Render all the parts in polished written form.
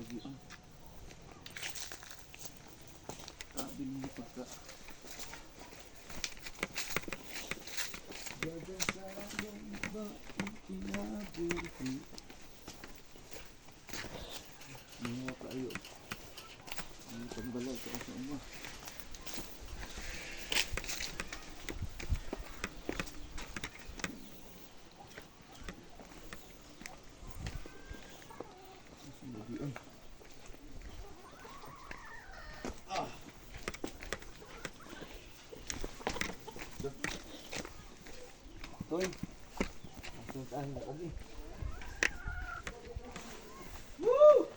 Bagian. Grabe mo pagka. Dagan sa ba kinabuhi. Mga kayo. Ang pambalay sa uma. Bagian. Toy. Asa saan na kami? Woo!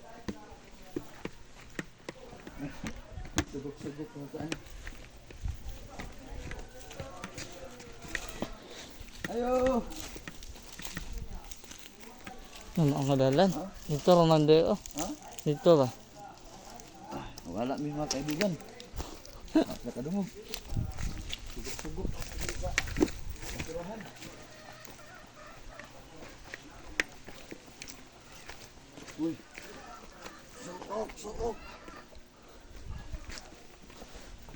Sugok-sugok na saan. Ayo! Ano ang kadalan? Dito ra man dito. Ha? Dito ra. Wala mi mga kaibigan. Nakadungog. Sugok-sugok. Basurahan. Uy. Suok, suok.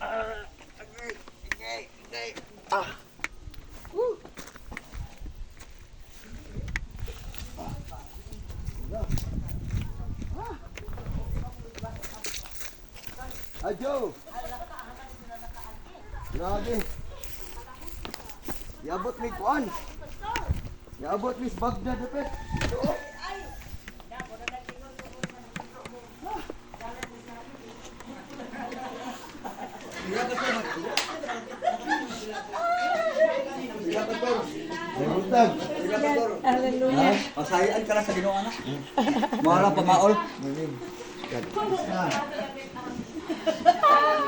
Ah, agay, agay, agay. Ah. Woo. Ah. Wala. Ah. Ajo! Grabe. Iabot mi kuan. Iabot mi sa Baghdad dapat. Oo. Hallelujah. Masayaan ka lang sa Ginoo anak. Mawala pa maol. God bless na.